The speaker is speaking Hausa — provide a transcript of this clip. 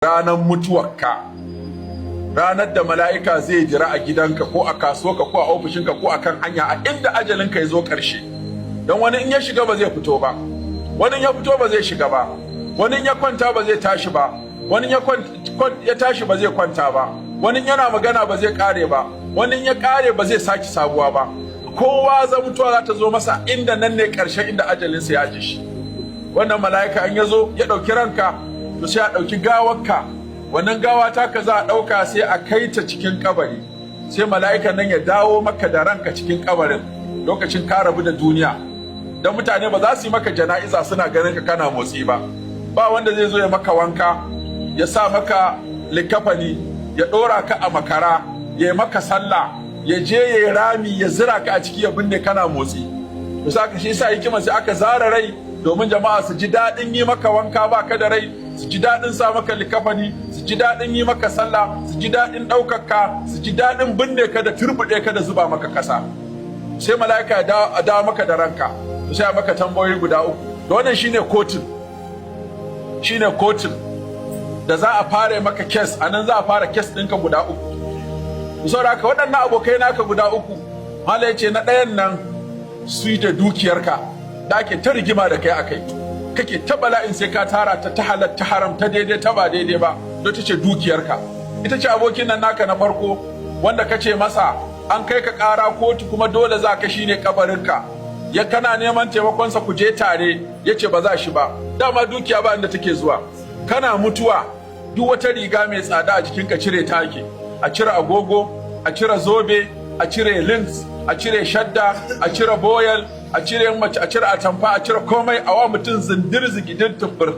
Ranar mutuwarka, ranar da mala'ika zai jira a gidanka ko a kasuwarka ko a ofishinka ko a kan hanya, a inda ajalinka ya zo ƙarshe. Don wani in ya shiga ba zai fito ba, wani in ya fito ba zai shiga ba, wani in ya kwanta ba zai tashi ba, wani ya tashi ba zai kwanta ba, wani yana magana ba zai kare ba, wani ya kare ba zai sake sabuwa ba. Kowa za mutuwa za ta zo masa inda nan ne ƙarshen inda ajalinsa ya ji shi. Wannan mala'ika in ya zo ya ɗauki ranka, to sai a ɗauki gawarka. Wannan gawa taka za a ɗauka, sai a kai ta cikin kabari. Sai mala'ikan nan ya dawo maka da ranka cikin kabarin lokacin ka rabu da duniya, don mutane ba za su yi maka jana'iza suna ganin ka kana motsi ba. Ba wanda zai zo ya maka wanka, ya sa maka likafani, ya ɗora ka a makara, ya yi maka sallah, ya je ya yi rami, ya zira ka a ciki, ya binne kana motsi. To saka shi yasa hikima sai aka zara rai, domin jama'a su ji daɗin yi maka wanka ba ka da rai, su ji daɗin sa maka likafani, su ji daɗin yi maka sallah, su ji daɗin ɗaukar ka, su ji daɗin binne ka da turbuɗe ka da zuba maka ƙasa. Sai mala'ika ya dawo maka da ranka, to sai a maka tambayoyi guda uku. Da wannan shine kotun, shine kotun da za a fara maka case. A nan za a fara case ɗinka guda uku. Saboda haka waɗannan abokai naka guda uku, Mala ya ce na ɗayan nan su da dukiyarka da ake ta rigima da kai akai, kake ta bala'in sai ka tara ta, ta halal, ta haram, ta daidai, ta ba daidai ba, don ta ce dukiyarka. Ita ce abokin nan naka na farko wanda ka ce masa an kai ka ƙara kotu kuma dole za ka, shine kabarinka. Ya kana neman taimakonsa ku je tare, ya ce ba za shi ba. Dama dukiya ba inda take zuwa. Kana mutuwa, duk wata riga mai tsada a jikinka cire ta ake. A cire agogo, a cire zobe, a cire links, a cire shadda, a cire boyal, a cire mace, a cire atamfa, a cire komai, a wa mutum zindir zigidin tumbur.